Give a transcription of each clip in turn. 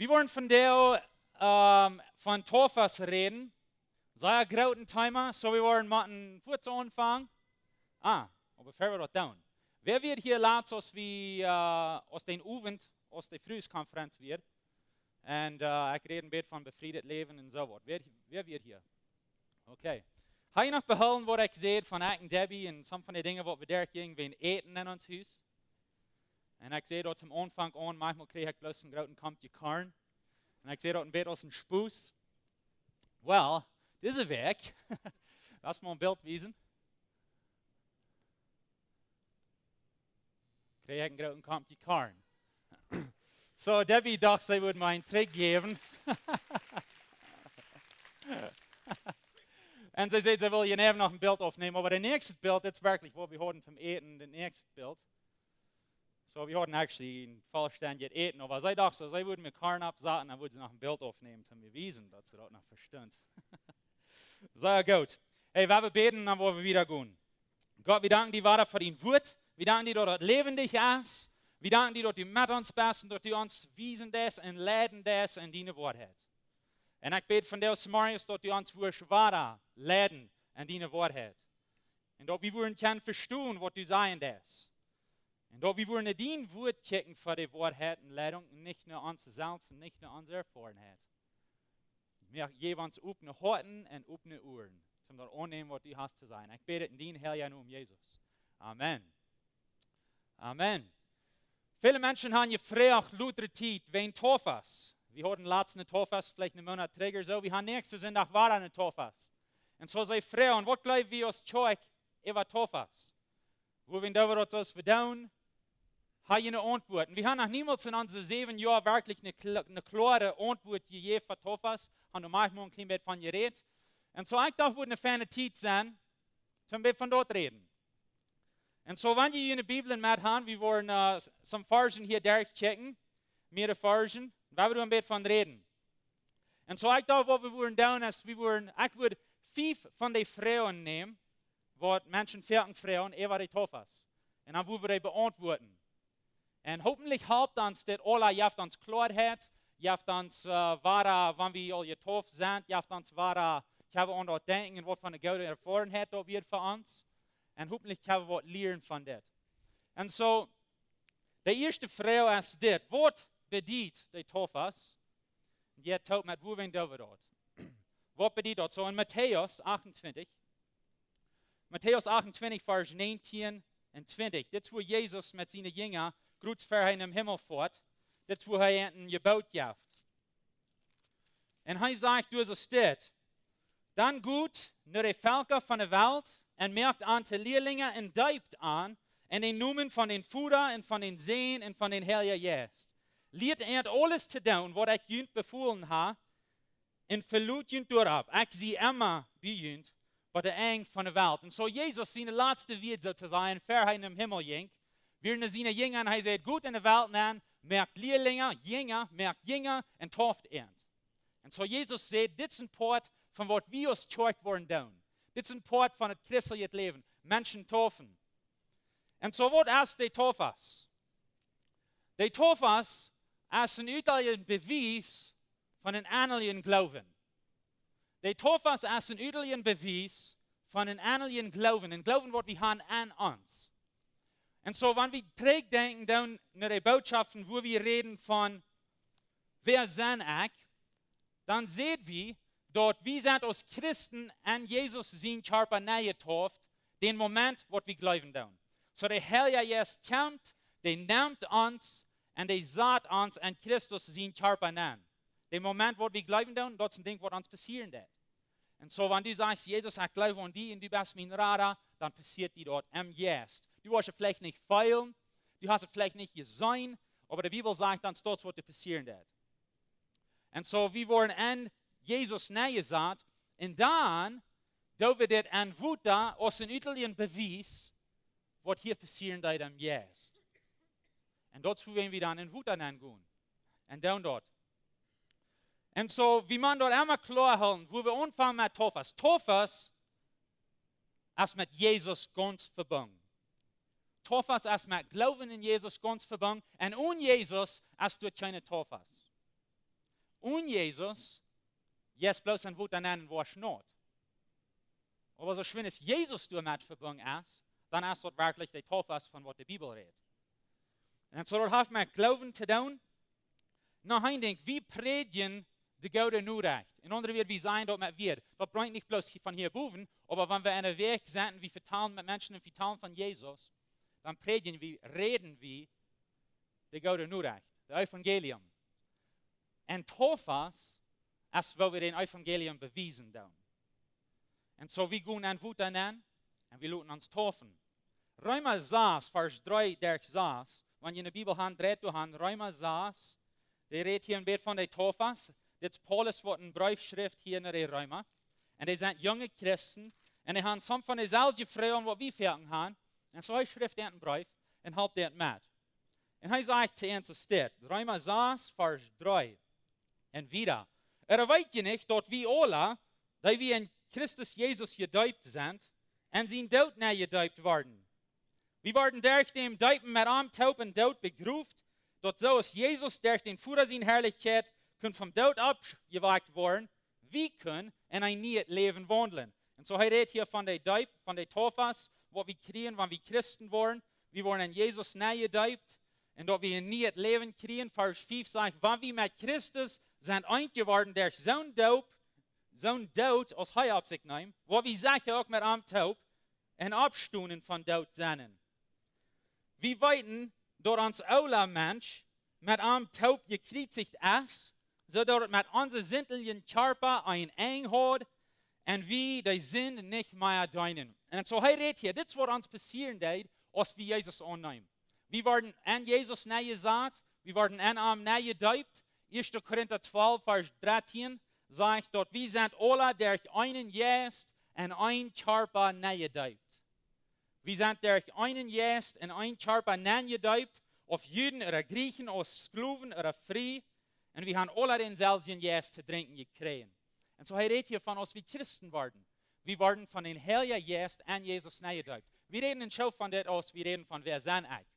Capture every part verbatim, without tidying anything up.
Wie woaren vondoag, ähm, von Taufe räden. Sea grootet Thema, so wie woaren met een kuazen Aunfank. Ah, oba bevor wie daut doonen. Wäa wia hia latst, aus wie, äh, aus dän Owent, aus de Frueskonferenz wia? Un, äh, ekj räd een bät von befrieet Läwen un soo waut. Wäa, wäa wia hia? Okay. Hab jie noch behoolen, waut ekj säd von ekj un Debbie un some von de Dinja, waut wie derchjinjen wäajen Äten en ons Hus? Un ekj säd daut aum Aunfank aun, maunchmol kjrieech ekj bloos een grooten Komtje Korn. Un ekj säd daut een bät aus een Spos. Well, dise Wäakj, lot mie een Bilt wiesen. Kjrieech ekj een grooten Komtje Korn. So, Debbie docht, see wudd mie een Trick jäwen. Un see säd, see wull hia äwa noch een Bilt oppnämen, oba daut näakjste Bilt, dit es werkjlich, waut wie hauden toom Äten, daut näakjste Bilt. So, wie hauden actually een vollstendjet Äten, oba see docht soo, see wudd mie Korn oppsaten, dan wudd see noch een Bilt oppnämen, om to mie wiesen, daut see daut noch vestunt. Sea goot. Hey, wie woaren bäden, dan woa wie wieda gonen. Gott, wie danken die wada fa dien Wuat. Wie danken die, daut daut läwendich es. Wie danken die, daut du met ons best un daut du ons wiesen deist un leiden deist en diene Woarheit. Un ekj bäd vondoag zemorjes, daut du ons wurscht wada leiden en diene Woarheit. Un daut wie wudden kjennen vestonen, waut du sajen deist. Un daut wie wudden no dien Wuat kjikjen fa de Woarheit un Leidunk, un nich no ons selfst un nich no onse Erfoarenheit. Moak, jeff ons opne Hoaten un opne Uaren, om daut aunnämen, waut du hast to sajen. Ekj bäd et en dienen heiljen Nomen, Jesus. Amen. Amen. Väle Menschen haben jefroacht, latste Tiet, wäajen Taufes. Wie hauden latst eene Taufes, veleicht een Moonat trigj ooda soo. Wie haben näakjsten Sindach wada eene Taufes. Un soo see froagen, waut jleew wie aus Kjoakj äwa Taufes? Woo wie daut soo aus wie doonen, ha jie eene Auntwuat? Un wie haben noch niemols en onse säwen Joa werkjlich eene, kl-, eene kloare Auntwuat jejäft fa Taufes. Haben wie mau een kjlien bät von jerät. Un soo, ekj docht, wudd eene feine Tiet sennen, toom bät von daut räden. Un soo, wan jie june Bibeln met haben, wie woaren, äh, some Varzen hia derchkjikjen, mearere Varzen, wua wie een bät von räden. Un soo, ekj docht, waut wie wudden doonen, es, wie wudden, ekj wudd fief von de Froagen nämen, waut Menschen foaken froagen, äwa de Taufes. Un dan wudden wie dee beauntwuaden. Un hopentlich halpt ons dit aula, jeft ons Kloaheit, jeft ons, äh, wada, wan wie aul jetauft sent, jeft ons wada, kjenn wie aun daut denkjen un waut fa eene goode Erfoarenheit daut wia fa ons. Un hopentlich kjenn wie waut lieren von dit. Un soo, de ieeschte Froag es dit: Waut bediet de Taufes? Un jie toop met, woo wie doonen daut? Waut bediet daut? Soo en Matäus achtuntwintich, Matäus achtuntwintich, Varsch näajentieen un twintich. Dit es, wua Jesus met siene Jinja, kort ver hee nom Himmel foat, dit es, wua hee an een Jeboot jeft. Un hee sajcht, doa soo steit: Dan got no de Velkja von de Welt un moakt an to Lielinja un deept an en dän Nomen von dän Voda un von dän Sän un von dän Heiljen Jeist. Lieet an aules to doonen, waut ekj junt befolen hab, un velot junt doaropp, ekj sie emma bie junt, bat daut Enj von de Welt. Un soo Jesus siene latste Wieed, soo to sajen, ver hee nom Himmel jinkj, wieren no siene Jinja un hee säd: Got en de Welt nenn, moakt Lielinja, Jinja, moakt Jinja un tauft an. Un soo Jesus säd, dit es een Poat von waut wie aus Kjoakj woaren doonen. Dit es een Poat von daut christelje Läwen, Menschen taufen. Un soo, waut es de Taufes? De Taufes es een utaljen Bewies von een enneljen Gloowen. De Taufes es een utaljen Bewies von een enneljen Gloowen, een Gloowen, waut wie haben en ons. Un soo, wan wie trigjdenkjen dan no de Bootschoften, wua wie räden von, wäa sie ekj, dan seenen wie, daut wie sent aus Christen en Jesus sien Kjarpa nenjetauft, dän Moment, waut wie jleewen doonen. Soo, de Heilje Jeist kjemt, dee nemt ons un dee sat ons en Christus sien Kjarpa nenn. Dän Moment, waut wie jleewen doonen, daut es een Dinkj, waut ons passieren deit. Un soo, wan du sajchst: Jesus, ekj jleew aun die un du best mien Rada, dan passieet die daut em Jeist. Du woascht et veleicht nich feelen, du hast et veleicht nich jeseenen, oba de Bibel sajcht, dan es daut, waut passieren deit. Un soo, wie woaren en Jesus nenjesat, un dan doo wie dit en Wota aus een utaljen Bewies, waut hia passieren deit em Jeist. Un daut es, wua wie dan en Wota nenn gonen. Un doonen daut. Un soo, wie motten daut emma kloa hoolen, wua wie aunfangen met Taufes. Taufes es met Jesus gaunz vebungen. Taufes es met Gloowen en Jesus gaunz vebungen. Un one Jesus es doa kjeene Taufes. un Jesus, jeist bloos en Wota nenn un woascht naut. Oba soo schwind aus Jesus doamet vebungen es, dan es daut werkjlich de Taufe, von waut de Bibel rät. Un soo daut haft met Gloowen to doonen. Noch een Dinkj, wie prädjen de goode Norecht. En aundre Wieed, wie sajen daut met Wieed. Daut brinjt nich bloos hia von hia bowen, oba wan wie en de Wäakj sent, wie vetalen met Menschen un vetalen von Jesus, dan prädjen wie, räden wie de goode Norecht, de Evangelium. Un Taufe es, woo wie daut Evangelium bewiesen doonen. Un soo, wie gonen en Wota nenn un wie loten ons taufen. Reema sas, Varsch dree derch sas, wan jie ne Bibel han, dreit doa han, Reema sas, dee rät hia een bät von de Taufe. Dit es Paulus, waut een Breef schrift hia no de Reema. Un dee sent junge Christen. Un dee han some von deselwje Froagen, waut wie foaken han. Un soo, hee schrift an een Breef un halpt an met. Un hee sajcht to an, soo steit, Reema sas, Varsch dree. Un wieda: Ooda weet jie nich, daut wie aula, dee wie en Christus Jesus jedeept sent, en sien Doot nenn jedeept worden? Wie worden derch däm Deepen met am toop em Doot begroft, daut soo aus Jesus derch dän Voda siene Harlichkjeit kunn vom Doot oppjewakjt woaren, wie kunnen en een nieet Läwen waundlen. Un soo, hee rät hia von de Deep, von de Taufe, waut wie kjrieen, wan wie Christen woaren. Wie woaren en Jesus nenn jedeept. Un daut wie en nieet Läwen kjrieen. Varsch fief sajcht, wan wie met Christus sent eent jeworden derch soon Doot, soon Doot aus hee opp sikj neem, woa wie secha uk met am toop en oppstonen von Doot sennen. Wie weeten, daut ons oola Mensch met am toop jekjriezicht es, soo daut et met onsen sintlichen Kjarpa een Enj haft, un wie de Sind nich mea deenen. Un soo, hee rät hia, dit es waut ons passieren deed, aus wie Jesus aunneemen. Wie worden en Jesus nenn jesat, wie worden en am nenn jedeept. Ieeschte Korinta twalf, Varsch dartieen, sajcht daut, wie sent aula derch eenen Jeist en een Kjarpa nenn jedeept. Wie sent derch eenen Jeist en een Kjarpa nenn jedeept, auf Juden ooda Griechen, auf Sklowen ooda frie, un wie han aula dänselwjen Jeist to drinkjen jekjräajen. Un soo, hee rät hia von, aus wie Christen worden. Wie worden von dän Heiljen Jeist en Jesus nenn jedeept. Wie räden en School von dit, aus wie räden von wäa sie ekj.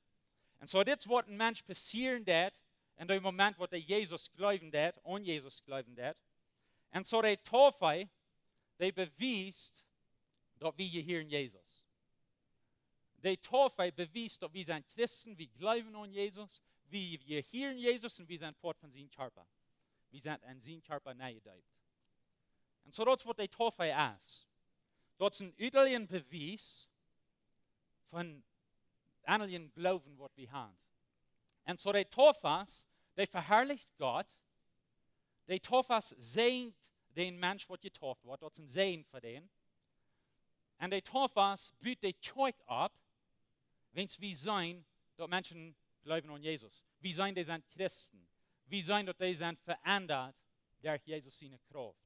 Un soo, dit es waut een Mensch passieren deed, en däm Moment, waut hee Jesus jleewen deed, aun Jesus jleewen deed. Un soo, de Taufe, dee bewiest, daut wie jehieren Jesus. De Taufe bewiest, daut wie sent Christen, wie jleewen aun Jesus, wie jehieren Jesus un wie sent Poat von sien Kjarpa. Wie sent en sien Kjarpa nenn jedeept. Un soo, daut es waut de Taufe es. Daut es een utaljen Bewies von enneljen Gloowen, waut wie han. Un soo, de Taufe, dee veharlicht Gott. De Taufe säajent dän Mensch, waut jetauft woat, daut es een Säajen fa dän. Un de Taufe but de Kjoakj opp, wiels wie seenen, daut Menschen jleewen aun Jesus. Wie seenen, dee sent Christen. Wie seenen, daut dee sent veendat derch Jesus siene Krauft.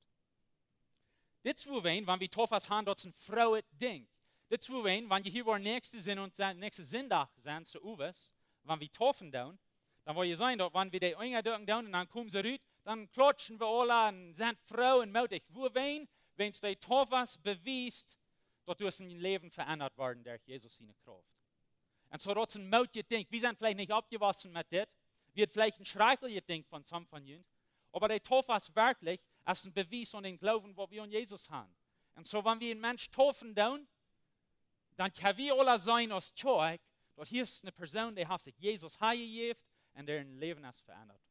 Dit es wuarom, wan wie Taufe han, daut es een frooet Dinkj. Dit es wuarom, wan jie hia woaren näakjsten Sindach un sent, näakjsten Sindach sent, soo owes, wan wie taufen doonen, dan woa jie seenen, daut wan wie de Enj doonen doonen un dan komen see rut, dan klautschen wie aula un sent froo un moodich. Wuarom? Wiels de Taufe bewiest, daut du hast dien Läwen veendat worden derch Jesus siene Krauft. Un soo, daut es een moodjet Dinkj. Wie sent veleicht nich oppjewossen met dit. Wie haben veleicht een schrakjlichet Dinkj von some von junt. Oba de Taufe es werkjlich, es een Bewies aun dän Gloowen, waut wie aun Jesus han. Un soo, wan wie een Mensch taufen doonen, dan kjenn wie aula seenen aus Kjoakj, daut hia es eene Persoon, dee haft sikj Jesus hanjejäft un däa äa Läwen es veendat.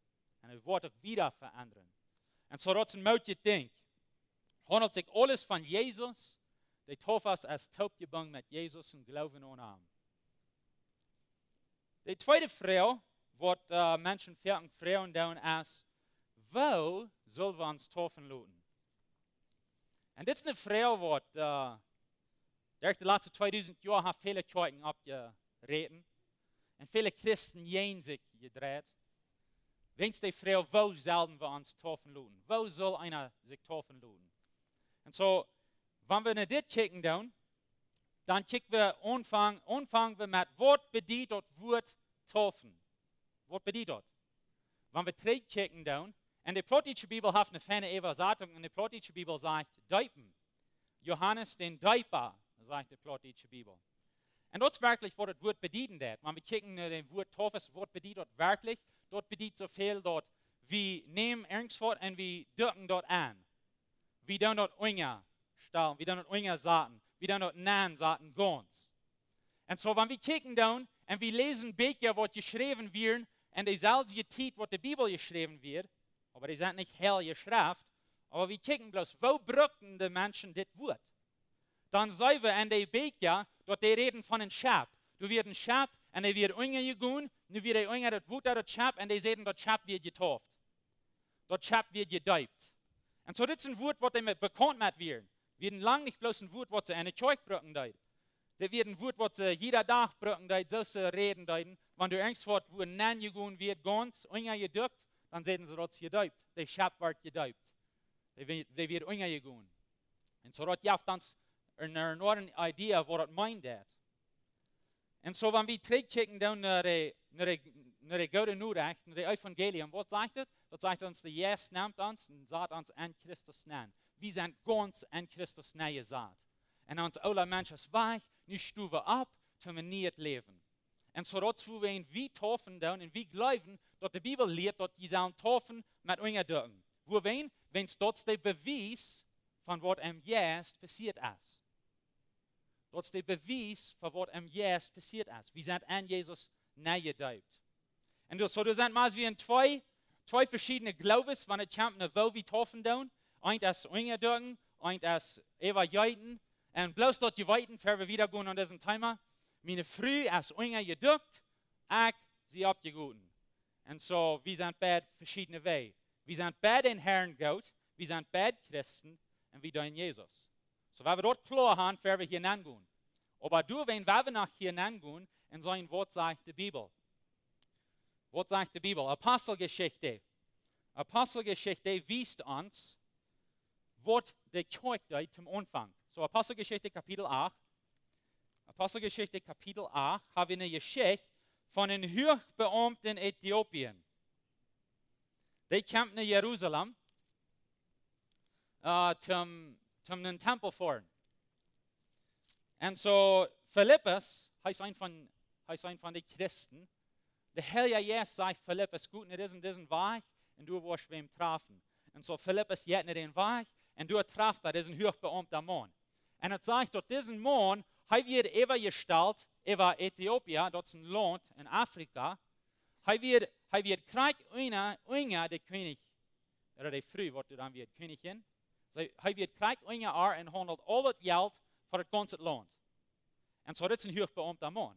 Un hee woat uk wieda veendren. Un soo, daut es een moodjet Dinkj. Haundelt sikj aules von Jesus, de Taufe es toopjebungen met Jesus un Gloowen aun am. De tweede Froag, waut, äh, Menschen foaken froagen doonen, es: Woo sell wie ons taufen loten? Un dit es eene Froag, waut, äh, derch de latste tweedusent Joa haft väle Kjoakjen oppjeräten. Un väle Christen jäajen sikj jedreit. Wäajen de Froag, woo sell wie ons taufen loten? Woo sell eena sikj taufen loten? Un soo, wan wie no dit kjikjen doonen, dan kjikj wie aunfangen, aunfangen wie met, waut bediet daut Wuat taufen? Waut bediet daut? Wan wie trigjkjikjen doonen, un de plautdietsche Bibel haft eene feine Äwasatunk, un de plautdietsche Bibel sajcht deepen. Johanes dän Deepa, sajcht de plautdietsche Bibel. Un daut es werkjlich, waut daut Wuat bedieden deit. Wan wie kjikjen no daut Wuat Taufe, waut bediet daut werkjlich? Daut bediet soo väl, daut Wie nämen irjentwaut un wie dukjen daut aun. Wie doonen daut unjastalen, wie doonen daut unjasaten, wie doonen daut nensaten, gaunz. Un soo, wan wie kjikjen doonen un wie läsen Bieekja, waut jeschräwen wieren en deeselwje Tiet, waut de Bibel jeschräwen wia, oba dee sent nich Heilje Schreft, oba wie kjikjen bloos, woo brukten de Menschen dit Wuat? Dan seenen wie en de Bieekja, daut dee räden von een Schepp. Doa wia een Schepp un dee wia unjajegonen, nu wia dee unja daut Wota, daut Schepp, un dee säden, daut Schepp wia jedeept. Daut Schepp wia jedeept. Un soo, dit es een Wuat, waut dee met, bekaunt met wieren. Wia lang nich bloos een Wuat, waut see enne Kjoakj brucken deeden. Dit wia een Wuat, waut see jieda Dach brucken deeden, soo see räden deeden. Wan doa irjentwaut, wua nenjegonen wia, gaunz unjajedukt, dan säden see, daut es jedeept. Daut Schepp wort jedeept. Dee wia, dee wia unjajegonen. Un soo, daut jeft ons eene, eene Idee, waut daut meent, daut. Un soo, wan wie trigjkjikjen dan no de, no de, no de goode Norecht, no daut Evangelium, waut sajcht et? Daut sajcht ons, de Jeist nemt ons un sat ons en Christus nenn. Wie sent gaunz en Christus nenn jesat. Un ons oola Mensch es wajch, nu sto wie opp, toom een nieet Läwen. Un soo daut es wuarom wie deepen doonen un wie jleewen, daut de Bibel lieet, daut jie sellen deepen met unjadukjen. Wuarom? Wiels daut es de Bewies von waut em Jeist passieet es. Daut es de Bewies von waut em Jeist passieet es. Wie sent en Jesus nenn jedeept. Un daut, soo, doa sent mau aus wie en twee, twee veschiedne Gloowes, wan et kjemt no woo wie deepen doonen. Eent es unjadukjen, eent es äwajeeten. Un bloos daut jie weeten, ea wie wieda gonen aun dit Thema. Miene Fru es unjajedukt, ekj sie oppjegoten. Un soo, wie sent beid veschiedne Wäaj. Wie sent beid dän Herrn goot, wie sent beid Christen un wie deenen Jesus. Soo, wie wellen daut kloa haben, ea wie hia nenn gonen. Oba doawäajen, ea wie no hia nenn gonen un seenen, waut sajcht de Bibel? Waut sajcht de Bibel? Aposteljeschicht. Aposteljeschicht wiest ons, waut de Kjoakj deed toom Aunfank. Soo, Aposteljeschicht Kapitel acht. Aposteljeschicht Kapitel acht, hab wie eene Jeschicht von een Huachbeaumta en Äthiopien. Dee kjemt no Jerusalem, äh, toom, toom een Tempel buen. Un soo Filippus, hee es een von, hee es een von de Christen. De Heilje Jeist sajcht Filippus, go no disen, disen Wajch un du woascht wäm trafen. Un soo Filippus jeit no dän Wajch un doa traft hee disen Huachbeaumta Maun. Un et sajcht daut disen Maun, hee wort äwajestalt äwa Äthiopien, daut es een Launt en Afrika. Hee wort, hee wort krakjt unja, unja de Kjennich, ooda de Fru, waut dan wia Kjennichin. See, hee wort krakjt unja äa un haundelt aul daut Jelt fa daut gaunze Launt. Un soo, dit es een Huachbeaumta Maun.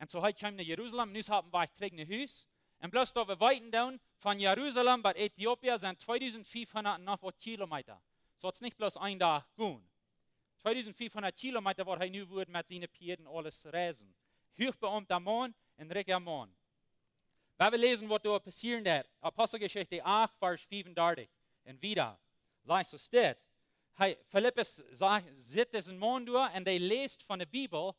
Un soo, hee kjeem no Jerusalem, nu es hee opp dän Wajch trigj no Hus. Un bloos daut wie weeten doonen, von Jerusalem bat Äthiopien sent tweedusent fiefhundat un noch waut Kilometa. Soo, et es nich bloos een Dach gonen. Tweedusent fiefhundat Kilometa, waut hee nu wudd met siene Pieed un aules reisen. Huachbeaumta Maun, een rikja Maun. Wan wie läsen, waut doa passieren deed. Aposteljeschicht acht, Varsch fiefundartich. Un wieda. Sajcht soo dit. Hee, Filippus sajcht, sitt disen Maun doa un dee läst von de Bibel.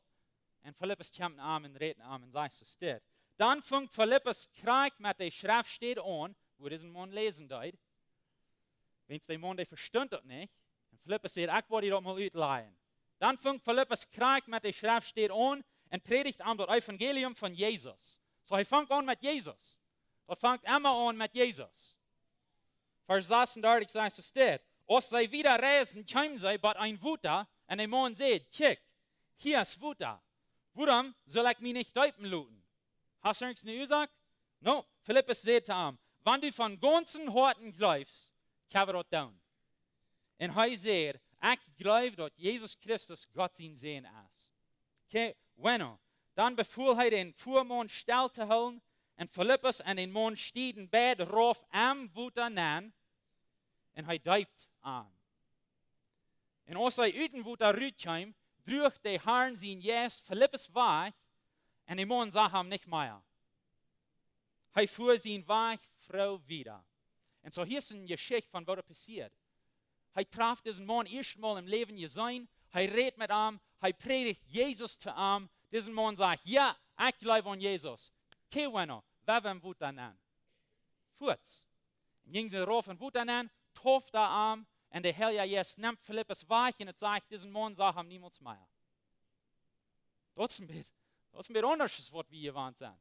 Un Filippus kjemt no am un rät no am un sajcht soo dit. Dan funk Filippus krakjt met de Schreftstäd aun, wua disen Maun läsen deed. Wiels de Maun, dee vestunt daut nich. Un Filippus säd, ekj woa die daut mol utlajen. Dan funk Filippus krakjt met de Schreftstäd aun un prädicht am daut Evangelium von Jesus. Soo, hee fangt aun met Jesus. Daut fangt emma aun met Jesus. Varsch sasundartich sajcht soo dit. Aus see wieda reisden, kjeemen see bat een Wota, un de Maun säd, kjikj, hia es Wota. Wuarom saul ekj mie nich deepen loten? Hast du irjent eene Uasoak? No, Filippus säd to am, wan du von gaunzem Hoaten jleefst, kjenn wie daut doonen. Un hee säd, ekj jleew, daut Jesus Christus Gott sien Sän es. Qué bueno. Dan befool hee dän Fuamaun stell to hoolen, un Filippus un dän Maun stiegen beid rauf em Wota nenn, un hee deept am. Un aus hee ut dän Wota rutkjeem, druach de Herr sien Jeist Filippus wajch, un de Maun sach am nich mea. Hee fua sienen Wajch froo wieda. Un soo, hia es eene Jeschicht von waut doa passieet. Hee traft disen Maun ieescht mol em Läwen jeseenen, hee rät met am, hee prädicht Jesus to am. Disen Maun sajcht, jo, ekj jleew aun Jesus. Qué bueno, woa wie em Wota nenn. Fuaz. Un jinkj see rauf em Wota nenn, deept hee am, un de Heilje Jeist nemt Filippus wajch, un et sajcht, disen Maun sach am niemols mea. Daut es een bät, daut es een bät aundasch aus waut wie jewant sent.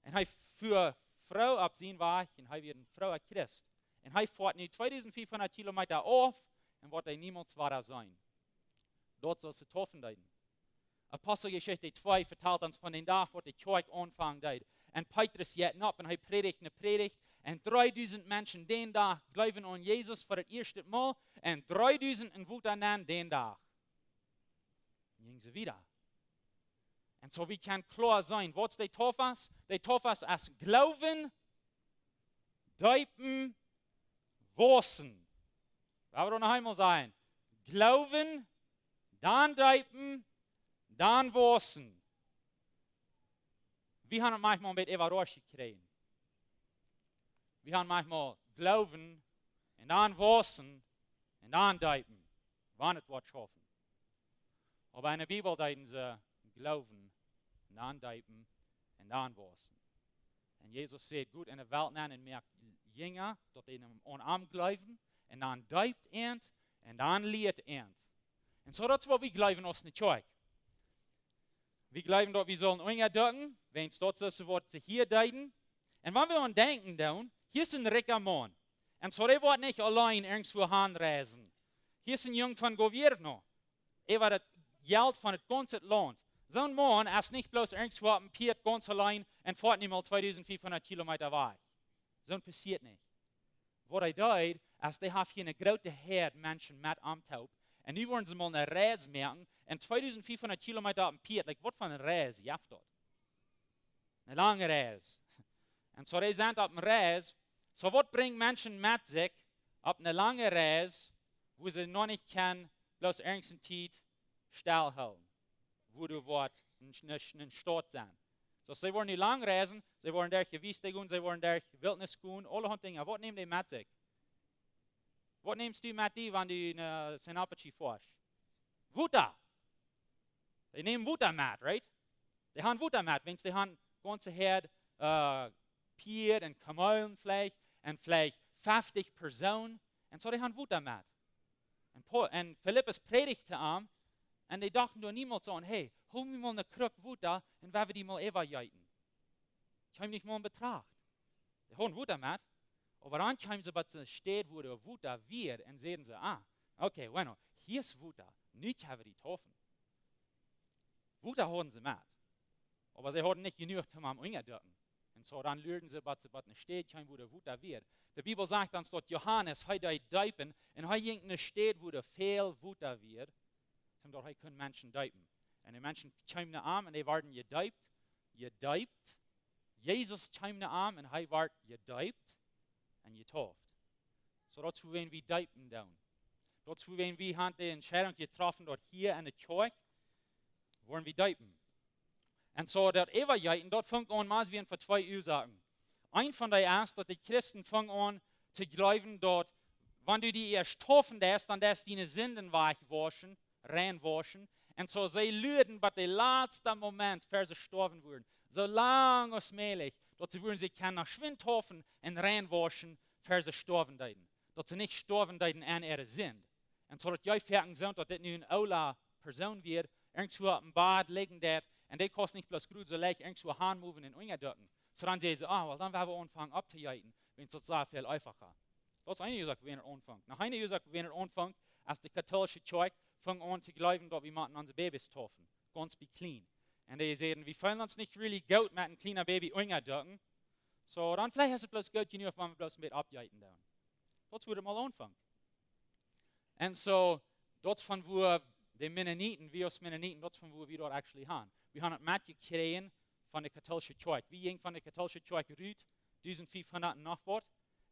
Un hee fua Fru opp sien Wajch un hee wia een fromma Christ. Un hee foat nu tweedusent fiefhundat Kilometa auf un woat hee niemols wada seenen. Daut sull see taufen deeden. Aposteljeschicht twee vetalt ons von dän Dach, waut de Kjoakj aunfangen deed. Un Petrus jeit nopp un hee prädicht ne Prädicht. Un dreedusent Menschen dän Dach jleewen aun Jesus fa daut ieeschte Mol. Un dreedusent en Wota nenn dän Dach. Jinjen see wieda. Un soo, wie kjennen kloa seenen, waut es de Taufe? De Taufe es Gloowen, deepen, wausen. Wie haben noch eemol sajen. Gloowen, dan deepen, dan wausen. Wie haben daut maunchmol een bät äwarascht jekjräajen. Wie haben maunchmol Gloowen un dan wausen un dan deepen, wan et woat schaufen. Oba en de Bibel deeden see Gloowen un dan deepen un dan wausen. Un Jesus säd: "Got en de Welt nenn un moakt Jinja, daut dee aun am jleewen, un dan deept an, un dan lieet an." Un soo, daut es waut wie jleewen aus ne Kjoakj. Wie jleewen, daut wie sellen unjadekjen, wiels daut es waut see hia deeden. Un wan wie aun denkjen doonen, hia es een rikja Maun. Un soo, dee woat nich auleen irjentwua han reisen. Hia es een Jung von Gobierno. Äwa daut Jelt von daut gaunze Launt. Soon Maun es nich bloos irjentwua opp een Pieet gaunz auleen un foat nu mol tweedusent fiefhundat Kilometa wajch. Soont passieet nich. Waut hee deed, es, dee haft hia ne groote Häad Menschen met am toop. Un nu woaren see mol ne Reis moaken. Un tweedusent fiefhundat Kilometa opp een Pieet. Like, waut fa ne Reis jeft daut? Ne lange Reis. Un soo, dee sent opp ne Reis. Soo, waut brinjt Menschen met sikj opp ne lange Reis, wua see noch nich kjennen bloos irjent eene Tiet stell hoolen, wua doa woat ne, ne, ne Staut sennen? Soo, see woaren nu lang reisen, see woaren derch de Wiest gonen, see woaren derch Wiltnis gonen, aulahaunt Dinja. Waut nämen dee met sikj? Waut nämst du met die, wan du no Sinapachi foascht? Wota. Dee nämen Wota met, right? Dee haben Wota met, wiels dee haben gaunze Häad, äh, Pieed un Kameelen veleicht, un veleicht feftich Persoonen. Un soo, dee haben Wota met. Un Paul, un Filippus prädicht to am, un dee dochten doa niemols aun: "Hey, hol mie mol ne Kruck Wota un wie woaren die mol äwajeeten." Kjeem nich mol en Betracht. Dee hauden Wota met, oba dan kjeemen see bie ne Städ, wua doa Wota wia, un säden see: "Ah, okay, bueno, hia es Wota, nu kjenn wie die taufen." Wota hauden see met, oba see hauden nich jenuach om am unjadekjen. Un soo, dan luaden see, bat see bie ne Städ kjeemen, wua doa Wota wia. De Bibel sajcht ons, daut Johanes, hee deed deepen, un hee jinkj no ne Städ, wua doa väl Wota wia, soo daut hee kunn Menschen deepen. Un de Menschen kjeemen no am un dee worden jedeept, jedeept. Jesus kjeem no am un hee wort jedeept un jetauft. Soo, daut es wuarom wie deepen doonen. Daut es wuarom wie haben de Entscheidunk jetroffen, daut hia en de Kjoakj woaren wie deepen. Un soo, daut Äwajeeten, daut funk aun, mau aus wie en fa twee Uasoaken. Eent von dee es, daut de Christen fungen aun to jleewen, daut, wan du die ieescht taufen deist, dan deist diene Sinden wajchwauschen, reinwauschen. Un soo, see luaden bat de latste Moment, ver see stoawen wudden. Soo lang aus mäajlich, daut see wudden sikj kjennen noch schwind taufen un reinwauschen, ver see stoawen deeden. Daut see nich stoawen deeden aun äare Sind. Un soo daut jie foaken seenen, daut dit nu een oola Persoon wia, irjentwua opp een Bad lijen deed, un dee kaust nich bloos grod soo leicht irjentwua hanmoven un unjadekjen. Soo dan säden see: "Ah, well, dan woa wie aunfangen opptojeeten, wiels daut es väl eefacha." Daut es eene Uasoak, wuarom et aunfunk. Noch eene Uasoak, wuarom et aunfunk, es de katholische Kjoakj funk aun to jleewen, daut wie motten onse Babys taufen. Gaunz bie kjlien. Un dee säden: "Wie feelen ons nich really goot met een kjliena Baby unjadekjen. Soo, dan veleicht es et bloos goot jenuach, wan wie bloos een bät oppjeeten doonen." Daut es wua et mol aunfunk. Un soo, daut es von wua de Mennoniten, wie aus Mennoniten, daut es von wua wie daut actually haben. Wie haben et metjekjräajen von de katholische Kjoakj. Wie jinjen von de katholische Kjoakj rut, dusent fiefhundat un noch waut.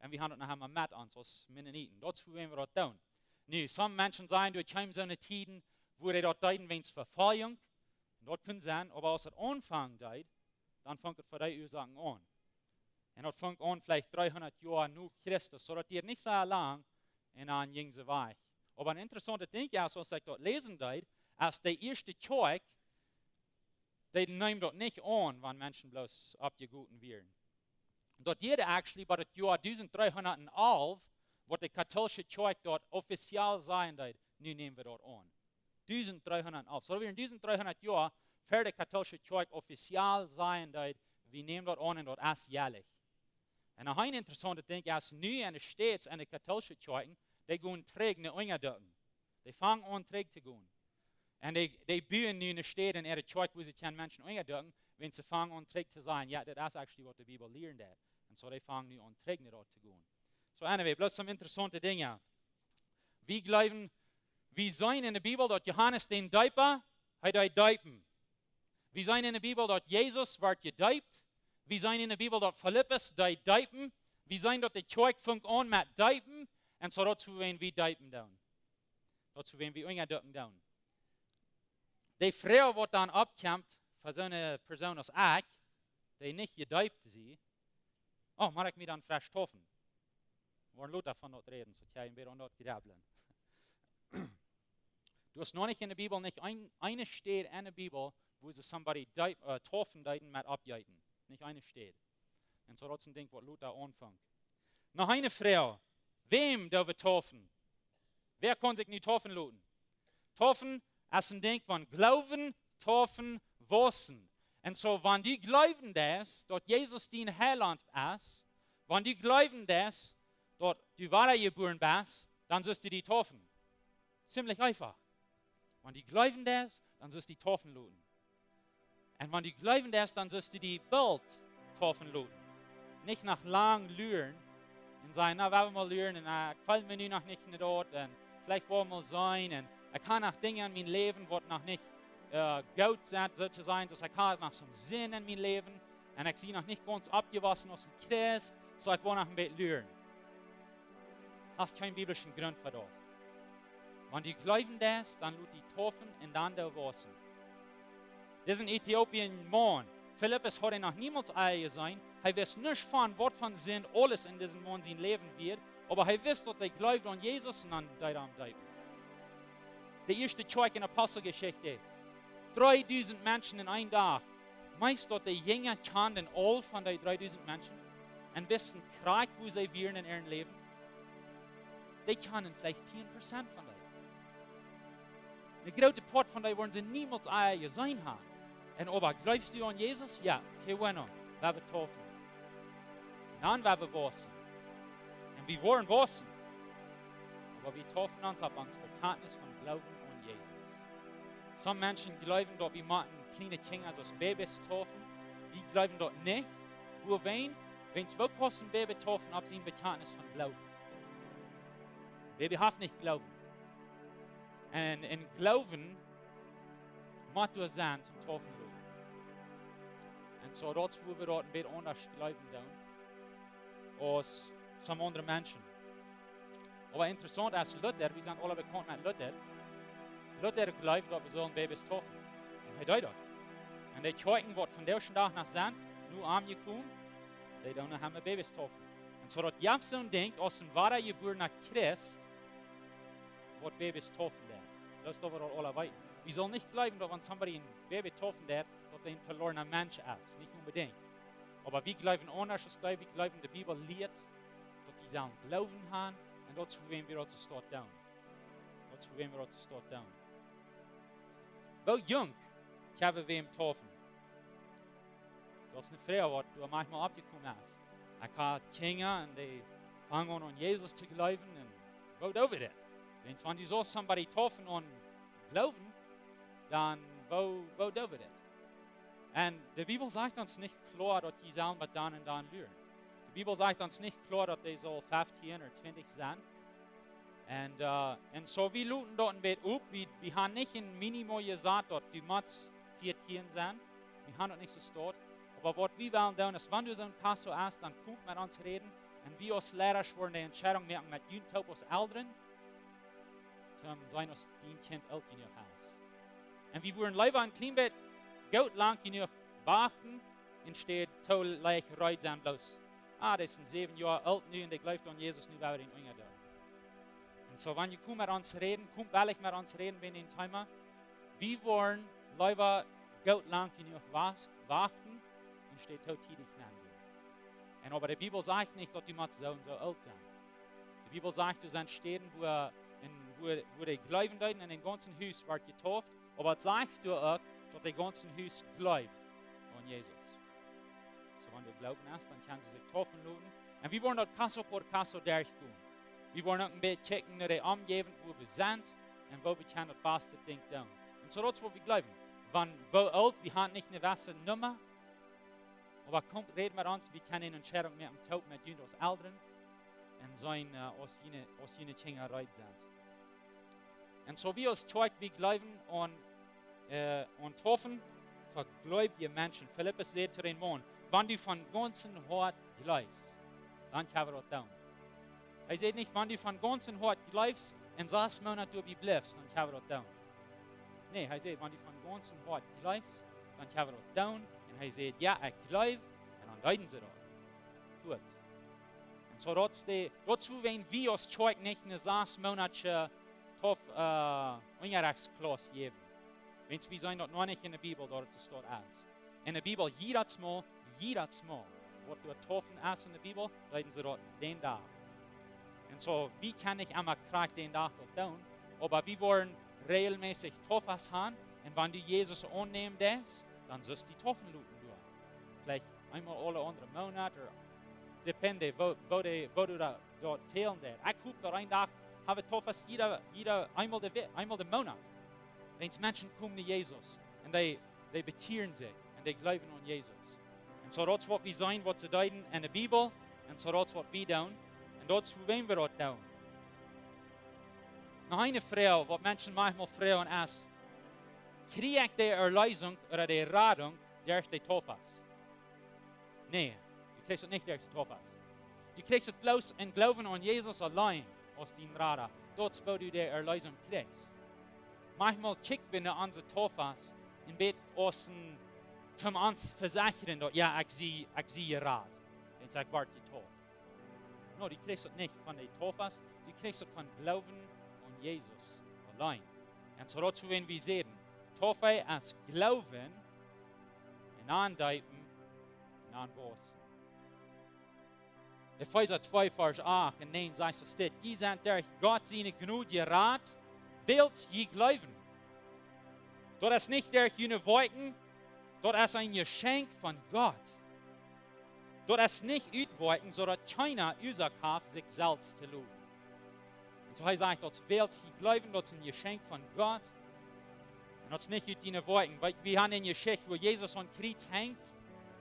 Un wie haben et noch emma met ons aus Mennoniten. Daut es wuarom wie daut doonen. Nu, some Menschen sajen, doa kjeemen soone Tieden, wua dee daut deeden wäajen Vefoljunk. Un daut kunn sennen, oba aus et aunfangen deed, dan funk et fa dee Uasoaken aun. Un daut funk aun veleicht dreehundat Joa no Christus, soo daut dieed nich soo lang, un dan jinjen see wajch. Oba een interessauntet Dinkj es, aus ekj daut läsen deed, aus de ieeschte Kjoakj, dee neem daut nich aun, wan Menschen bloos oppjegoten wieren. Daut dieed actually bat daut Joa dusent dreehundat un alf, waut de katholische Kjoakj daut offiziell sajen deed: "Nu nämen wie daut aun." Dusent dreehundat un alf. Soo, wie en dusent dreehundat Joa ver de katholische Kjoakj offiziell sajen deed: "Wie nämen daut aun un daut es jäajlich." Un noch een interessauntet Dinkj es, nu enne States, enne kathoolsche Kjoakjen, dee gonen trigj no Unjadukjen. Dee fangen aun trigj to gonen. Un dee, dee buen nu ne Städ en äare Kjoakj, wua see kjennen Menschen unjadukjen, wan see fangen aun trigj to sajen, jo, daut es actually waut de Bibel lieren deit. Un soo dee fangen nu aun trigj no daut to gonen. So anyway, bloos some interessaunte Dinja. Wie jleewen, wie seenen enne Bibel daut Johanes dän Deepa, hee deed deepen. Wie seenen enne Bibel daut Jesus wort jedeept. Wie seenen enne Bibel daut Filippus deed deepen. Wie seenen daut de Kjoakj funk aun met deepen. Un soo daut es wua wie deepen doonen. Daut es wua wie unjadukjen doonen. De Froag waut dan oppkjemt fa soone Persoon aus ekj, dee nich jedeept es, oh, mott ekj mie dan fresch deepen? Woaren lota von daut räden, soo kjenn wie aun daut jrebblen. Du hast noch nich enne Bibel, nich een, eene Städ enne Bibel, wua see somebody deep, äh, deepen deeden met oppjeeten. Nich eene Städ. Un soo daut es een Dinkj waut lota aunfunk. Noch eene Froag. Wäm doo wie deepen? Wäa kaun sikj nu deepen loten? Deepen es een Dinkj von jleewen, deepen, wausen. Un soo, wan du jleewen deist, daut Jesus dien Heilaunt es, wan du jleewen deist, daut du wadajebuaren best, dan sust du die deepen. Ziemlich eefach. Wan du jleewen deist, dan sust du die deepen loten. Un wan du jleewen deist, dan sust du die boolt deepen loten. Nich noch lang luren un sajen, na, wie woaren mol luren, un, äh, ekj feel mie nu noch nich en daut, un veleicht woa wie mol seenen, un ekj hab noch Dinja en mien Läwen waut noch nich, äh, goot sent, soo to sajen, soo ekj hab noch soone Sind en mien Läwen, un ekj sie noch nich gaunz oppjewossen aus een Christ, soo ekj woa noch een bät luren. Hast kjeen biblischen Grunt fa daut. Wan du jleewen deist, dan lot die deepen un dan doo wausen. Disen Äthiopien Maun, Filippus haud noch niemols Eia jeseenen. Hee wist nuscht von waut von Sind aules en disen Maun sien Läwen wia, oba hee wist daut hee jleewd aun Jesus un dan deed hee am deepen. De ieeschte Kjoakj en Aposteljeschicht. Dreedusent Menschen en een Dach. Meenst daut de Jinja kjanden aul von dee dreedusent Menschen? Un wisten krakjt wua see wieren en äa Läwen? Dee kjanden veleicht tieen Prozent von dee. Een grootet Poat von dee woaren see niemols Eia jeseenen haben. Un oba jleefst du aun Jesus? Jo, qué bueno, woa wie deepen. Dan woa wie wausen. Un wie woaren wausen. Oba wie deepen ons opp ons Bekjantnis von Gloowen aun Jesus. Some Menschen jleewen daut wie motten kjliene Kjinja soo aus Babys deepen. Wie jleewen daut nich. Wuarom? Wiels woo kaust een Baby deepen opp sien Bekjantnis von Gloowen? Baby haft nich Gloowen. Un, un Gloowen mott doa sennen toom deepen loten. Un soo daut es wua wie daut een bät aundasch jleewen doonen aus some aundre Menschen. Oba interessaunt es Luther, wie sent aula bekaunt met Luther. Luther jleewd daut wie sullen Babys deepen. Un hee deed daut. Un de Kjoakjen waut vondoag dän Dach noch sent, nu aunjekomen, dee doonen noch emma Babys deepen. Un soo daut jeft soon Dinkj aus een wadajebuarna Christ waut Babys deepen deit. Daut es daut waut wie aula weeten. Wie sullen nich jleewen daut wan somebody een Baby deepen deit, daut dee een veloarna Mensch es. Nich onbedinjt. Oba wie jleewen aundasch aus dee, wie jleewen de Bibel lieet daut wie sellen Gloowen haben un daut es wuarom wie daut soo stoakj doonen. Daut es wuarom wie daut soo stoakj doonen. Woo junk kjenn wie wäm deepen? Daut es eene Froag waut doa maunchmol oppjekomen es. Ekj hab Kjinja un dee fangen aun, aun Jesus to jleewen un woo doo wie daut? Wiels wan du saust somebody deepen aun Gloowen, dan woo, woo doo wie daut? Un de Bibel sajcht ons nich kloa daut jie sellen bat dan un dan luren. De Bibel sajcht ons nich kloa daut dee saul feftieen ooda twintich sennen. Un, äh, un soo wie loten daut een bät op, wie, wie haben nich een Minimum jesat daut du motst vieetieen sennen. Wie haben daut nich soo stoakj. Oba waut wie wellen doonen es, wan du soon caso hast, dan kom met ons räden. Un wie aus Leida woaren de Entscheidunk moaken met junt toop aus Elren, toom seenen aus dien Kjint oolt jenuach es. Un wie wudden leewa een kjlien bät goot lang jenuach wachten, enne Städ too leicht reed sennen bloos. Ah, dee es säwen Joa oolt nu un dee jleeft aun Jesus, nu woa wie dän unjadukjen. Un soo, wan jie komen met ons räden, komt wellich met ons räden wäajen een Thema. Wie wudden leewa goot lang jenuach was-, wachten, enne Städ too tiedich nengonen. Un oba de Bibel sajcht nich daut du motst soo un soo oolt sennen. De Bibel sajcht, doa sent Städen, wua, en, wua, wua dee jleewen deeden un daut gaunze Hus wort jedeept, oba et sajcht doa uk daut daut gaunze Hus jleewd aun Jesus. Soo, wan du Gloowen hast, dan kjennen see sikj deepen loten. Un wie woaren daut caso por caso derchgonen. Wie woaren uk een bät checken no de Omjäwent, wua wie sent un woo wie kjennen daut baste Dinkj doonen. Un soo daut es waut wie jleewen. Wan, woo oolt, wie haben nich eene jewesse Numma, oba komt, räd met ons, wie kjennen eene Entscheidunk moaken, toop met junt aus Elren un seenen, äh, aus june, aus june Kjinja reed sent. Un soo aus Kjoakj, wie jleewen aun, äh, aun Taufen fa jleewje Menschen. Filippus säd to dän Maun: "Wan du von gaunzem Hoat jleefst, dan kjenn wie daut doonen." Hee säd nich: "Wan du von gaunzem Hoat jleefst un sas Moonat doabie blifst, dan kjenn wie daut doonen." Nä, hee säd: "Wan du von gaunzem Hoat jleefst, dan kjenn wie daut doonen." Un hee säd: "Jo, ekj jleew." Un dan deeden see daut. Fuaz. Un soo daut es de, daut es wuarom wie aus Kjoakj nich eene sas Moonat Taufen, äh, Unjarechtskjlauss jäwen. Wiels wie seenen daut noch nich enne Bibel, daut et soo steit. En de Bibel, jiedet Mol, jiedet Mol, waut doa Taufen es enne Bibel, deeden see daut dän Dach. Un soo, wie kjennen nich emma krakjt dän Dach daut doonen, oba wie woaren rejelmässich Taufes haben, un wan du Jesus aunnämen deist, dan sust du die Taufen loten doonen. Veleicht eemol aule aundre Moonat, ooda depende, woo, woo de, woo du daut, daut fälen deist. Ekj hop daut een Dach haben Taufes jieda, jieda eemol de We-, eemol de Moonat. Wiels Menschen komen no Jesus un dee, dee bekjieren sikj un dee jleewen aun Jesus. Un soo daut es waut wie seenen, waut see deeden enne Bibel, un soo daut es waut wie doonen, un daut es wuarom wie daut doonen. Noch eene Froag, waut Menschen maunchmol froagen es: "Kjrie ekj de Erleesunk ooda de Radunk derch de Taufes?" Nä, du kjrichst et nich derch de Taufes. Du kjrichst et bloos em Gloowen aun Jesus auleen aus dien Rada. Daut es woo du de Erleesunk kjrichst. Maunchmol kjikj wie no onse Taufes een bät aus een, toom ons vesechren daut, jo, ekj sie, ekj sie jerat. Wiels ekj wort jetauft. Nä, du kjrichst et nich von de Taufes, du kjrichst et von Gloowen aun Jesus auleen. Un soo daut es wuarom wie säden, Taufe es Gloowen, un dan deepen, un dan wausen. Efeesa twee, Varsch acht un näajen sajcht et dit: "Jie sent derch Gott siene Jnod jerat, wiels jie jleewen. Daut es nich derch june Woakjen, daut es een Jeschenkj von Gott. Daut es nich ut Woakjen, soo daut kjeena Uasoak haft, sikj selfst to lowen." Un soo hee sajcht, daut es wiels jie jleewen, daut es een Jeschenkj von Gott. Un daut es nich ut diene Woakjen. Wie, wie haben eene Jeschicht, wua Jesus aum Kjriez henjt.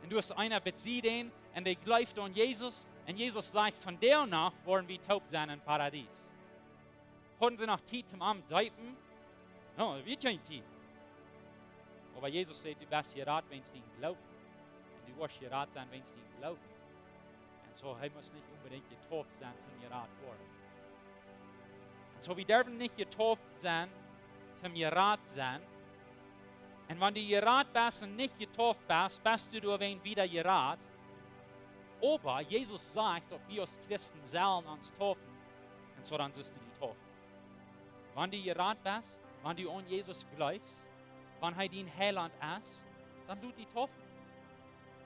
Un doa es eena besied am, un dee jleeft aun Jesus. Un Jesus sajcht: "Von dee Nacht woaren wie toop sennen em Paradies." Hauden see noch Tiet toom am deepen? Nä, wie hauden kjeene Tiet. Oba Jesus säd: "Du best jerat wäajens dien Gloowen. Un du woascht jerat sennen wäajens dien Gloowen." Un soo, hee must nich onbedinjt jetauft sennen, toom jerat woaren. Un soo, wie derwen nich jetauft sennen, toom jerat sennen. Un wan du jerat best un nich jetauft best, best du doawäajen wada jerat. Oba Jesus sajcht, daut wie aus Christen sellen ons taufen. Un soo dan sust du die taufen. Wan du jerat best, wan du aun Jesus jleefst, wan hee dien Heilaunt es, dan lot die taufen.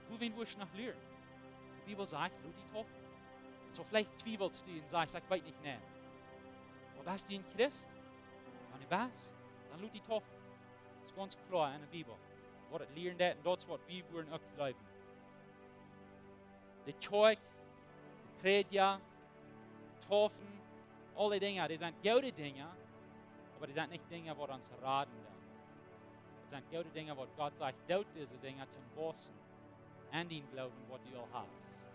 Wuarom woascht du noch luren? De Bibel sajcht, lot die taufen. Un soo veleicht twiewelst du un sajchst: "Ekj weet nich, nä." Oba best du een Christ? Wan du best, dan lot die taufen. Daut es gaunz kloa enne Bibel, waut et lieren deit, un daut es waut wie woaren uk jleewen. De Kjoakj, de Prädja, Taufen, aule Dinja, dee sent goode Dinja, oba dee sent nich Dinja, waut ons raden doonen. Daut sent goode Dinja, waut Gott sajcht, doot dise Dinja toom wausen en dien Gloowen, waut du aul hast.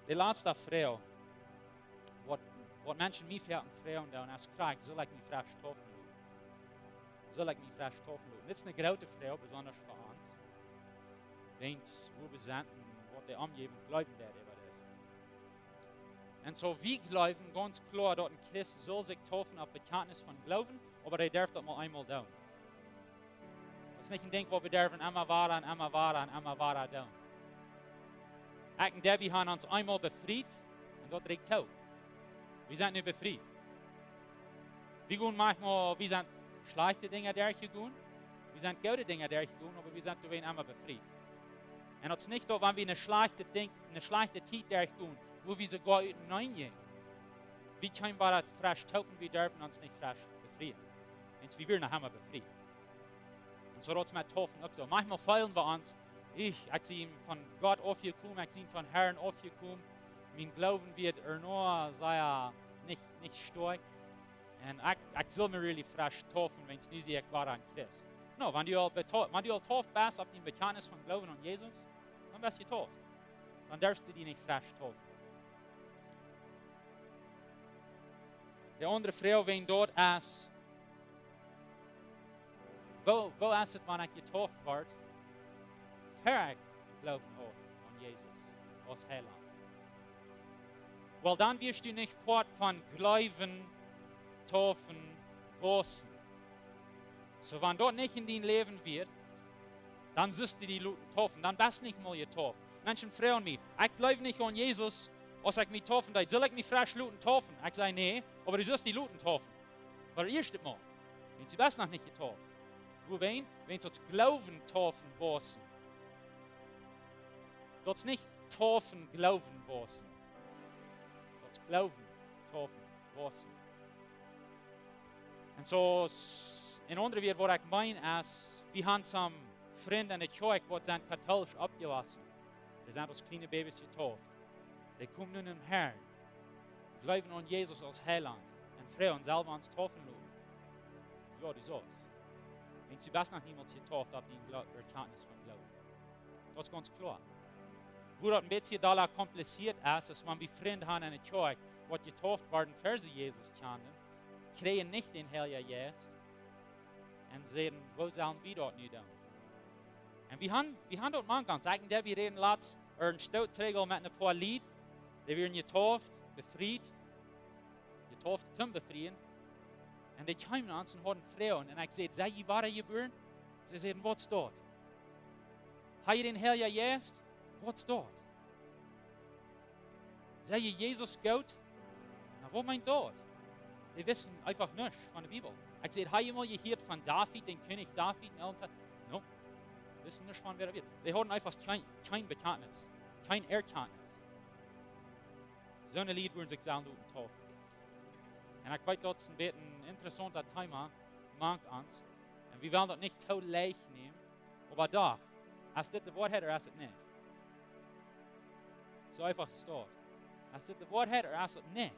De latste Froag, waut, waut Menschen mie foaken froagen doonen, es: "Krakjt, saul ekj mie fresch taufen loten? Saul ekj mie fresch taufen loten?" Dit es eene groote Froag, besonda fa ons. Wäajens wua wie sent un waut de Omjäwunk jleewen woat äwa dit. Un soo, wie jleewen gaunz kloa, daut een Christ saul sikj taufen opp Bekjantnis von Gloowen, oba dee derf daut mau eemol doonen. Daut es nich een Dinkj, waut wie derwen emma wada un emma wada un emma wada doonen. Ekj un Debbie haben ons eemol befriet un daut rieekjt too. Wie sent nu befriet. Wie gonen maunchmol, wie sent schlajchte Dinja derchjegonen, wie sent goode Dinja derchjegonen, oba wie sent doawäajen emma befriet. Un daut es nich daut, wan wie eene schlajchte Dinkj, eene schlajchte Tiet derchgonen, wua wie soogoa uteneen jinjen, wie kjennen wada fresch taufen, wie derwen ons nich fresch befrieen. Wiels wie wieren noch emma befriet. Un soo daut es met Taufen uk soo. Maunchmol feelen wie ons, Ekj, ekj sie von Gott aufjekomen, ekj sie von Herrn aufjekomen. Mien Gloowen wia ea noch sea nich, nich stoakj. Un ekj, ekj sull mie really fresch taufen, wan nu sie ekj wada een Christ. No, wan du aul beta-, wan du aul tauft best opp dien Bekjantnis von Gloowen aun Jesus, dan best du tauft. Dan darfst du die nich fresch taufen. De aundre Froag, wan daut es, woo, woo es et, wan ekj jetauft wort, ver ekj Gloowen haud aun Jesus aus Heilaunt? Well, dan wieescht du nich Poat von Gloowen, Taufen, wausen. So, wan daut nich en dien Läwen wia, dan sust du die loten taufen, dan best nich mol jetauft. Menschen froagen mie: "Ekj jleew nich aun Jesus, aus ekj mie taufen deed. Sull ekj mie fresch loten taufen?" Ekj saj: "Nä, oba du sust die loten taufen. Fa daut ieeschte Mol. Wan du best noch nich jetauft." Wuarom? Wan daut Gloowen taufen wausen. Daut es nich taufen Gloowen wausen. Daut es Gloowen taufen wausen. Un soo, s-, en aundre Wieed, waut ekj meen es, wie haben some Frind en de Kjoakj, waut sent katholisch oppjewossen. Dee sent aus kjliene Babys jetauft. Dee komen nu nom Herrn, jleewen aun Jesus aus Heilaunt un froagen: "Sell wie ons taufen loten?" Jo, du sust. Wan du best noch niemols jetauft, opp dien Glo-, Bekjantnis von Gloowen. Daut es gaunz kloa. Woo daut een bät dolla kompliziert es, es wan wie Frind haben en de Kjoakj, waut jetauft worden, ver see Jesus kjanden, kjrieen nich dän Heiljen Jeist un sajen: "Woo sellen wie daut nu doonen?" Un wie haben, wie haben daut mank ons. Ekj un Debbie räden latst, ea een Stoot trigj aul met een poa Lied, dee wieren jetauft, befriet, jetauft toom befrieen. Un dee kjeemen aun ons un hauden Froagen. Un ekj säd: "Sie jie wadajebuaren?" See säden: "Waut es daut? Hab jie dän Heiljen Jeist? Waut es daut? Sie jie Jesus goot?" Na, waut meent daut? Dee wisten eefach nuscht von de Bibel. Ekj säd: "Hab jie mol jehieet von David, dän Kjennich David en Oolen Testament?" No, dee wisten nuscht von wäa daut wia. Dee hauden eefach kjeen, kjeen Bekjantnis, kjeen Erkjantnis. Soone Lied wudden sikj sellen loten taufen. Un ekj weet, daut es een bät een interessauntet Thema mank ons. Un wie wellen daut nich too leicht nämen, oba doch, es dit de Woarheit ooda es et nich? Soo eefach es daut. Es dit de Woarheit ooda es et nich?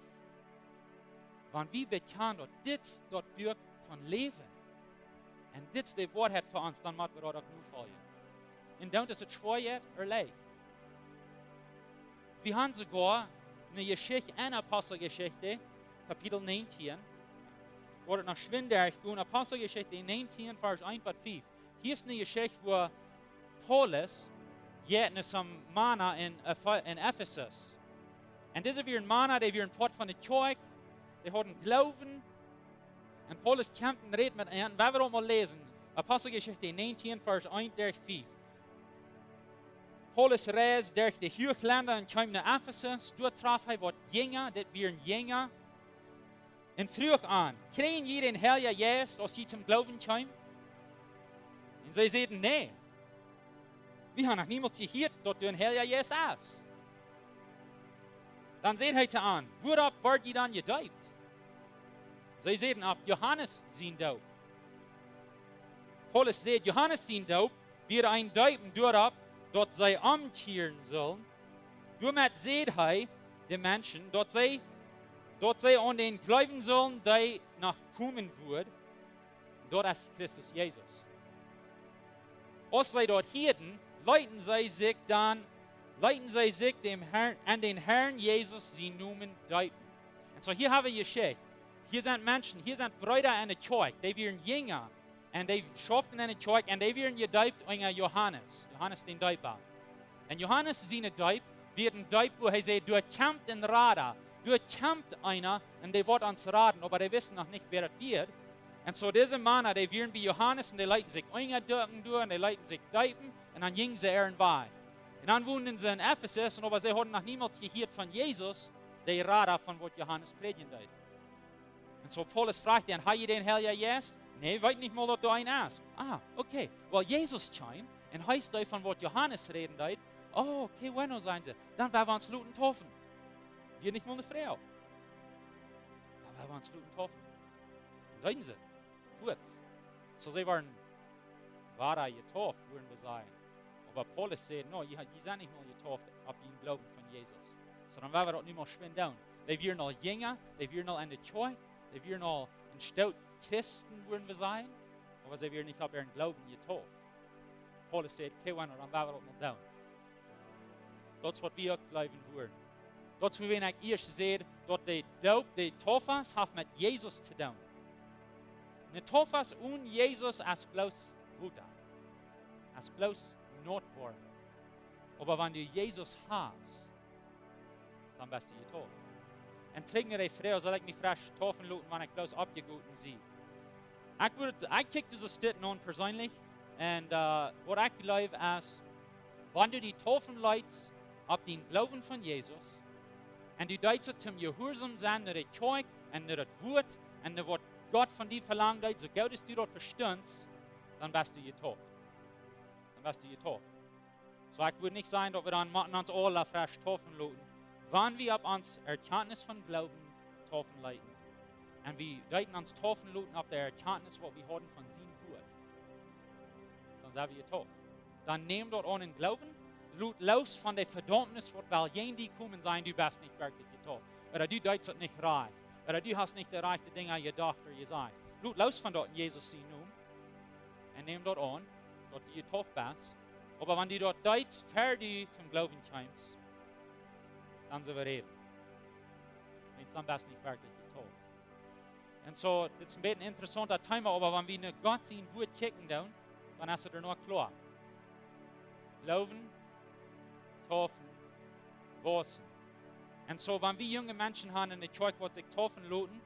Wan wie bekjanen, daut dit daut Buak von Läwen un dit es de Woarheit fa ons, dan motten wie daut uk nofoljen. Un dan es et schwoa ooda leicht. Wie haben soogoa eene Jeschicht en Aposteljeschicht, Kapitel näajentieen. Woat et noch schwind derchgonen, Aposteljeschicht näajentieen, Varsch eent bat fief. Hia es eene Jeschicht, wua Paulus jeit no soone Mana en Efe-, en Efesus. Un dise wieren Mana, dee wieren Poat von de Kjoakj, dee hauden Gloowen. Un Paulus kjemt un rät met an, un wie wellen mol läsen, Aposteljeschicht näajentieen, Varsch eent derch fief. Paulus reisd derch de Huachlenda un kjeem no Efesus, doa trof hee waut Jinja, dit wieren Jinja, un fruach an: "Kjrieejen jie dän Heiljen Jeist, aus jie toom Gloowen kjeemen?" Un see säden: "Nä. Wie haben noch niemols jehieet, daut doa een Heilja Jeist es." Dan säd hee to an: "Wuaropp wort jie dan jedeept?" See säden: "Opp Johanes sien Doop." Paulus säd: "Johanes sien Doop wia een Deepen doaropp, daut see omkjieren sullen. Doamet säd hee de Menschen, daut see, daut see aun dän jleewen sullen, dee noch komen wudd, daut es Christus Jesus." Aus see daut hieeden, leeten see sikj dan, leeten see sikj däm Herrn, en dän Herrn Jesus sien Nomen deepen. Un soo, hia hab wie Jeschicht. Hia sent Menschen, hia sent Breeda en de Kjoakj, dee wieren Jinja. Un dee schauften en de Kjoakj un dee wieren jedeept unja Johanes, Johanes dän Deepa. Un Johanes sien Deep wia een Deep, wua hee säd: "Doa kjemt een Rada, doa kjemt eena, un dee woat ons raden." Oba dee wisten noch nich, wäa daut wia. Un soo dise Mana, dee wieren bie Johanes un dee leeten sikj unjadekjen doa un dee leeten sikj deepen un dan jinjen see äaren Wajch. Un dan wonden see en Efesus, un oba see hauden noch niemols jehieet von Jesus, dän Rada, von waut Johanes prädjen deed. Un soo Paulus fruach an: "Hab jie dän Heiljen Jeist?" "Nä, weet nich mol, daut doa een es." "Ah, okay. Well, Jesus kjeem un hee es dee, von waut Johanes räden deed." "Oh, okay, bueno", sajen see. "Dan woa wie ons loten taufen." Wia nich mol eene Froag. "Dan woa wie ons loten taufen." Un deeden see. Fuaz. Soo see wieren wada jetauft, wudden wie sajen. Oba Paulus säd: "No, jie, jie sent nich mol jetauft opp dän Gloowen von Jesus." Soo, dan woa wie daut nu mol schwind doonen. Dee wieren aul Jinja, dee wieren aul enne Kjoakj, dee wieren aul een Stoot Christen, wudden wie sajen. Oba see wieren nich opp äaren Gloowen jetauft. Paulus säd: "Okay, wan, dan woa wie daut mol doonen." Daut es waut wie uk jleewen wudden. Daut es wuarom ekj ieescht säd, daut de Doop, de Taufe, haft met Jesus to doonen. Ne Taufe onen Jesus es bloos Wota. Es bloos noat woaren. Oba wan du Jesus hast, dan best du jetauft. Un trigj no de Froag: Saul ekj mie fresch taufen loten, wan ekj bloos oppjegoten sie? Ekj wudd, ekj kjikj dise Städ aun perseenlich. Un, äh, waut ekj jleew es, wan du die taufen leetst opp dän Gloowen von Jesus, un du deetst et toom jehuarsom sennen no de Kjoakj un no daut Wuat un no waut Gott von die velangen deed, soo goot aus du daut vestunst, dan best du jetauft. Dan best du jetauft. Soo, ekj wudd nich sajen, daut wie dan motten ons aula fresch taufen loten. Wan wie opp ons Erkjantnis von Gloowen taufen leeten, un wie deeden ons taufen loten opp de Erkjantnis, waut wie hauden von sien Wuat, dan sent wie jetauft. Dan näm daut aun em Gloowen, lot loos von de Vedaumnis, waut well jäajen die komen, sajen: "Du best nich werkjlich jetauft." Ooda: "Du deetst et nich rajcht." Ooda: "Du hast nich de rajchte Dinja jedocht ooda jesajcht." Lot loos von daut en Jesus sienen Nomen. Un näm daut aun, daut du jetauft best. Oba wan du daut deetst, ver du toom Gloowen kjeemst, dan sent wie räden. Wiels dan best du nich werkjlich jetauft. Un soo, dit es een bät een interessauntet Thema, oba wan wie no Gott sien Wuat kjikjen doonen, dan es et doa noch kloa. Gloowen, taufen, wausen. Un soo, wan wie junge Menschen haben enne Kjoakj, waut sikj taufen loten,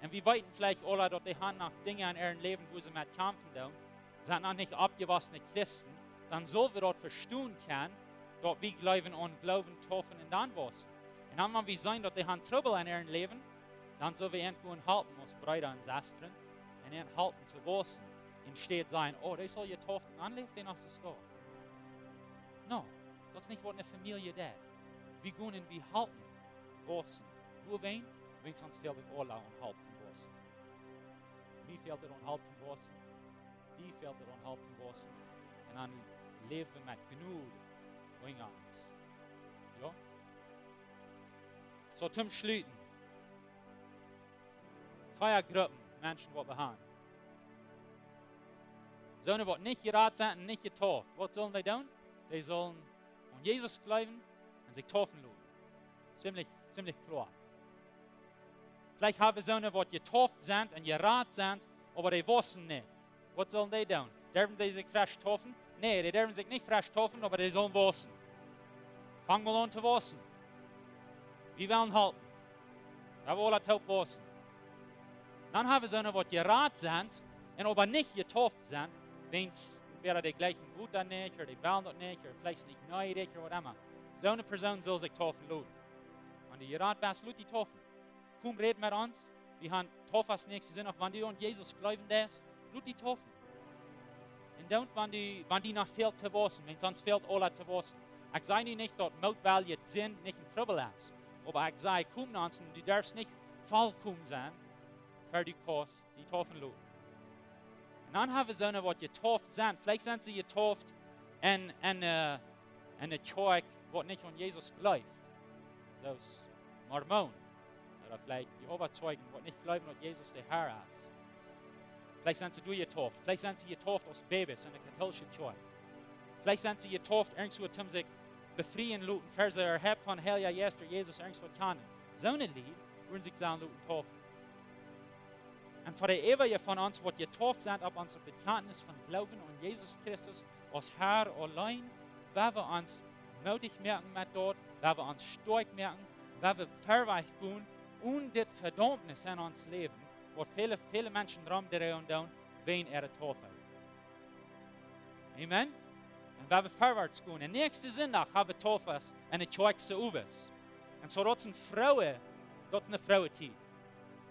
un wie weeten veleicht aula, daut dee haben noch Dinja en äa Läwen, wua see met kjamfen doonen, sent noch nich oppjewossene Christen, dan sell wie daut vestonen kjennen, daut wie jleewen aun Gloowen, taufen un dan wausen. Un dan, wan wie seenen, daut dee haben Trubbel en äa Läwen, dan sell wie an gonen halpen aus Breeda un Sestren un an halpen to wausen. Enne Städ sajen: "Oh, dee es aul jetauft un dan läft dee noch soo stolt." No, daut es nich, waut eene Famielje deit. Wie gonen un wie halpen wausen. Wuarom? Wiels ons fält et aula aun Help toom wausen. Mie fält et aun Help toom wausen. Die fält et aun Help toom wausen. Un dan läw wie met Jnod unja ons. Jo? Soo, toom schluten. Vea Gruppen Menschen, waut wie haben. Soone, waut nich jerat sent un nich jetauft. Waut sellen dee doonen? Dee sellen aun Jesus jleewen un sikj taufen loten. Ziemlich, ziemlich kloa. Veleicht haben wie soone, waut jetauft sent un jerat sent, oba dee wausen nich. Waut sellen dee doonen? Derwen dee sikj fresch taufen? Nä, dee derwen sikj nich fresch taufen, oba dee sellen wausen. Fang mol aun to wausen. Wie wellen halpen. Daut wie aula toop wausen. Dan haben wie soone, waut jerat sent un oba nich jetauft sent, wiels entwäda dee jlikjen Wota nich, ooda dee wellen daut nich, ooda veleicht nich needich, ooda waut emma. Soone Persoon sell sikj taufen loten. Wan du jerat best, lot die taufen. Komm, räd met ons. Wie haben Taufe näakjsten Sindach. Wan du aun Jesus jleewen deist, lot die taufen. Un dan, wan du, wan die noch fält to wausen, wiels ons fält aula to wausen. Ekj saj nu nich, daut Mootwelljigkeit nich een Trubbel es. Oba ekj saj, komm no ons, du derfst nich vollkomen sennen, ver du kaust die taufen loten. Un dan haben wie soone, waut jetauft sent. Veleicht sent see jetauft en, en, äh, en eene Kjoakj, waut nich aun Jesus jleeft. Soo aus Mormonen. Ooda veleicht Jehova Zeijen, waut nich jleewen, daut Jesus de Herr es. Veleicht sent see doa jetauft. Veleicht sent see jetauft aus Babys en de kautoolische Kjoakj. Veleicht sent see jetauft, irjentwua toom sikj befrieen loten, ver see erhäft von Heilja Jeist ooda Jesus irjentwaut kjanen. Soone Lied wudden sikj sellen loten taufen. Un fa de äwaje von ons, waut jetauft sent opp ons Bekjantnis von Gloowen aun Jesus Christus aus Herr auleen, woa wie ons mootich moaken met daut, woa wie ons stoakj moaken, woa wie verwoats gonen, un dit Vedaumnis en ons Läwen, waut väle, väle Menschen rom dräajen doonen, wäajen äare Taufe. Amen. Un woa wie verwoats gonen. Un näakjsten Sindach haben wie Taufe en de Kjoakj owes. Un soo, daut es eene frooe, daut es eene frooe Tiet.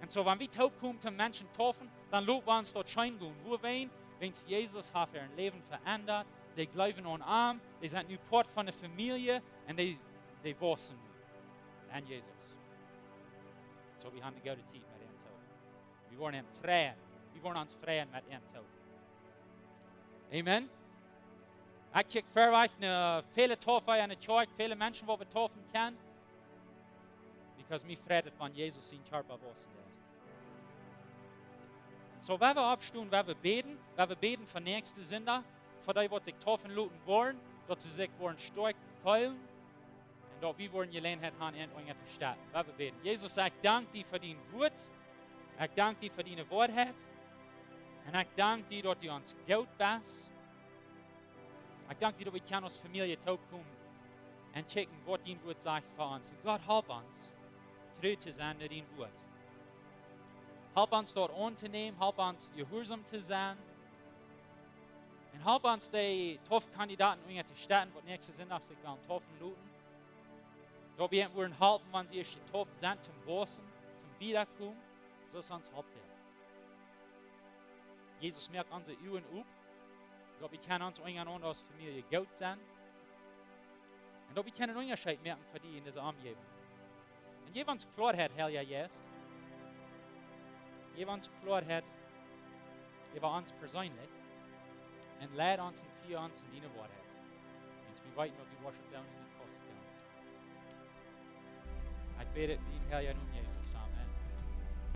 Un soo, wan wie toopkomen toom Menschen taufen, dan lot wie ons daut scheen gonen. Wuarom? Wiels Jesus haft äa Läwen veendat. Dee jleewen aun am. Dee sent nu Poat von de Famielje. Un dee, dee wausen nu en Jesus. Soo, wie haben eene goode Tiet met an toop. Wie woaren an freien. Wie woaren ons freien met an toop. Amen. Ekj kjikj verwoat no väle Taufen en de Kjoakj, väle Menschen waut wie taufen kjennen. Because mie freit et wan Jesus sien Kjarpa wausen deit. Un soo woa wie oppstonen, woa wie bäden, woa wie bäden fa näakjsten Sindach, fa dee waut sikj taufen loten woaren, daut see sikj woaren stoakj feelen un daut wie woaren Jeläajenheit han, an unja to stalen. Woa wie bäden. Jesus, ekj dank die fa dien Wuat. Ekj dank die fa diene Woarheit. Un ekj dank die daut du ons goot best. Ekj dank die daut wie kjennen aus Famielje toopkomen un kjikjen waut dien Wuat sajcht fa ons. Un Gott, halp ons tru to sennen no dien Wuat. Halp ons daut auntonämen, halp ons jehuarsom to sennen. Un halp ons de Taufkandidaten unja to stalen waut näakjsten Sindach sikj wellen taufen loten. Daut wie an woaren halpen wan see ieescht jetauft sent, toom wausen, toom wiedakomen, soo aus ons halpen woat. Jesus, moak onse Uagen op, daut wie kjennen ons unjarenaunda aus Famielje goot sennen. Un daut wie kjennen Unjascheet moaken fa die en dise Omjäwunk. Un jeff ons Kloarheit, Heilja Jeist. Jeff ons Kloarheit äwa ons perseenlich. Un leid ons un fia ons en diene Woarheit. Wiels wie weeten daut du woascht et doonen un du kaust et doonen. Ekj bäd et en dien Heilja Nomen, Jesus. Amen.